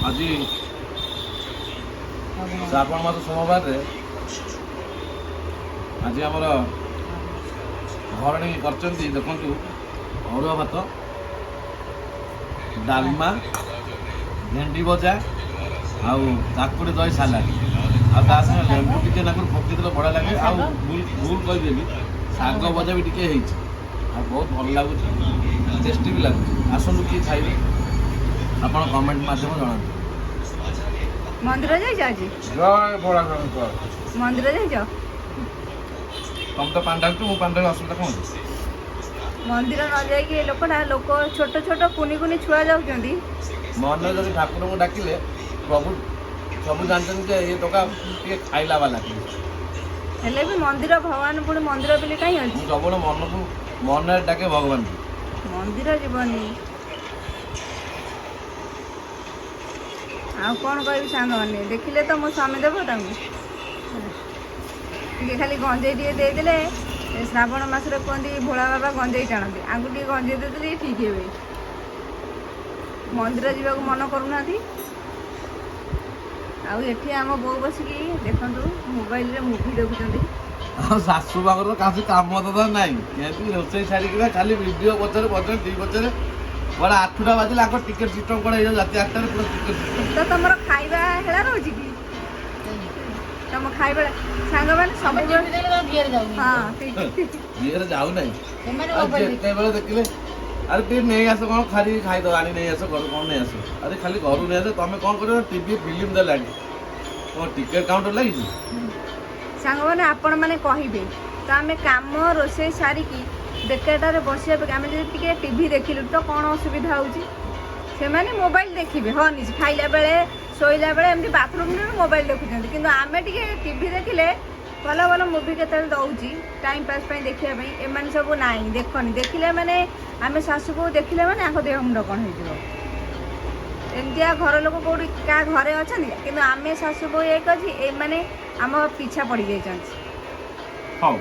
ଆଜି ଶ୍ରାବଣ ମାସ ସୋମବାରରେ ଆଜି ଆମର ଘରଣୀ କରିଛନ୍ତି। ଦେଖନ୍ତୁ, ଅରୁଆ ଭାତ, ଡାଲମା, ଭେଣ୍ଡି ଭଜା ଆଉ କାକୁଡ଼ି ଦହି ସାଲାଡ଼ ଆଉ ତା ସାଙ୍ଗେ ଲେମ୍ବୁ ଟିକେ ନାକୁରୁ ପକେଇଦେଲେ ବଢ଼ିଆ ଲାଗେ। ଆଉ ଭୁଲ ଭୁଲ କହିଦେଲି, ଶାଗ ଭଜା ବି ଟିକେ ହେଇଛି। ଆଉ ବହୁତ ଭଲ ଲାଗୁଛି, ଟେଷ୍ଟି ବି ଲାଗୁଛି। ଆସନ୍ତୁ, କିଏ ଖାଇବେ ଆପଣ କମେଣ୍ଟ ମାଧ୍ୟମରେ ଜଣାନ୍ତୁ। ମନ୍ଦିର ଯାଇଛ ଆଜି? ଜୟ ଭୋଳା ଶଙ୍କର। ମନ୍ଦିର ଯାଇଛ? ତମେ ତ ପାଣି ଢାଳୁଛ, ମୁଁ ପାଣି ଢାଳିଲେ ଅସୁବିଧା କ'ଣ ଅଛି? ମନ୍ଦିର ନ ଯାଇକି ଏ ଲୋକଟା, ଲୋକ ଛୋଟ ଛୋଟ କୁନି କୁନି ଛୁଆ ଯାଉଛନ୍ତି। ମନରେ ଯଦି ଠାକୁରଙ୍କୁ ଡାକିଲେ ପ୍ରଭୁ ସବୁ ଜାଣିଛନ୍ତି ଯେ ଏ ଟୋକା ଟିକେ ଖାଇଲା ବାଲା। ହେଲେ ବି ମନ୍ଦିର, ଭଗବାନ ପୁଣି ମନ୍ଦିର ବୋଲି କାହିଁ ଅଛି? ମୁଁ ସବୁବେଳେ ମନକୁ ମନରେ ଡାକେ ଭଗବାନଙ୍କୁ। ମନ୍ଦିର ଯିବନି। ଆଉ କ'ଣ କହିବି ସାଙ୍ଗମାନେ, ଦେଖିଲେ ତ ମୋ ସ୍ୱାମୀ ଦେବ ତାଙ୍କୁ ଟିକେ ଖାଲି ଗଞ୍ଜେଇ ଟିକେ ଦେଇଦେଲେ। ଏ ଶ୍ରାବଣ ମାସରେ କୁହନ୍ତି ଭୋଳା ବାବା ଗଞ୍ଜେଇ ଟାଣନ୍ତି। ଆଙ୍କୁ ଟିକେ ଗଞ୍ଜେଇ ଦେଇଦେଲେ ଠିକ୍ ହେବେ। ମନ୍ଦିର ଯିବାକୁ ମନ କରୁନାହାନ୍ତି। ଆଉ ଏଠି ଆମ ବୋଉ ବସିକି ଦେଖନ୍ତୁ ମୋବାଇଲରେ ମୁଭି ଦେଖୁଛନ୍ତି। ଆଉ ଶାଶୁ ପାଖରେ ତ କାହା କାମ ଧନ୍ଦା ନାହିଁ। କେମିତି ରୋଷେଇ ସାରିକିନା ଖାଲି ଭିଡ଼ିଓ ପଛରେ ପଛରେ ଟି ପଛରେ। କୁଆଡ଼େ 8ଟା ବାଜିଲେ ଆଗ ଟିକେଟ୍ ସିଷ୍ଟମ୍ କୁଆଡ଼େ ହେଇଯାଉଛି। ରାତି 8ଟାରେ ପୁରା ଟିକେଟ୍ ସିଷ୍ଟମ୍। ତ ତମର ଖାଇବା ହେଳା ରହୁଛି କି ତମ ଖାଇବା? ସାଙ୍ଗମାନେ, ସବୁବେଳେ ହଁ, ଠିକ୍। ଇଏରେ ଯାଉନାହିଁ। ସେମାନେ ଆଉ ମୋବାଇଲ ଯେତେବେଳେ ଦେଖିଲେ, ଆରେ ଟିକେ ନେଇ ଆସ, କ'ଣ ଖାଲି ଖାଇଦବ, ଆଣି ନେଇ ଆସ ଘରୁ, କ'ଣ ନେଇ ଆସ, ଆରେ ଖାଲି ଘରୁ ନେଇ ଆସ। ତମେ କ'ଣ କରିବ? ଟିଭି ଫିଲ୍ମ ଦେଲାଣି, କ'ଣ ଟିକେଟ୍ କାଉଣ୍ଟର ଲାଗିଛି? ସାଙ୍ଗମାନେ, ଆପଣମାନେ କହିବେ ତ, ଆମେ କାମ ରୋଷେଇ ସାରିକି ବେକାରଟାରେ ବସିବା ଅପେକ୍ଷା ଆମେ ଯଦି ଟିକେ ଟିଭି ଦେଖିଲୁ ତ କ'ଣ ଅସୁବିଧା ହେଉଛି? ସେମାନେ ମୋବାଇଲ ଦେଖିବେ, ହଁ, ନିଜେ ଖାଇଲା ବେଳେ, ଶୋଇଲା ବେଳେ, ଏମିତି ବାଥରୁମ୍ରେ ବି ମୋବାଇଲ ଦେଖୁଛନ୍ତି। କିନ୍ତୁ ଆମେ ଟିକେ ଟିଭି ଦେଖିଲେ, ଭଲ ଭଲ ମୁଭି କେତେବେଳେ ଦେଉଛି ଟାଇମ୍ ପାସ୍ ପାଇଁ ଦେଖିବା ପାଇଁ, ଏମାନେ ସବୁ ନାହିଁ, ଦେଖନି। ଦେଖିଲେ ମାନେ, ଆମେ ଶାଶୁ ବୋହୂ ଦେଖିଲେ ମାନେ ଆଙ୍କ ଦେହ ମୁଣ୍ଡ କ'ଣ ହେଇଯିବ। ଏମିତିଆ ଘର ଲୋକ କେଉଁଠି କାହା ଘରେ ଅଛନ୍ତି? କିନ୍ତୁ ଆମେ ଶାଶୁ ବୋହୂ ଏକ ଅଛି, ଏମାନେ ଆମ ପିଛା ପଡ଼ିଯାଇଛନ୍ତି। ହଉ।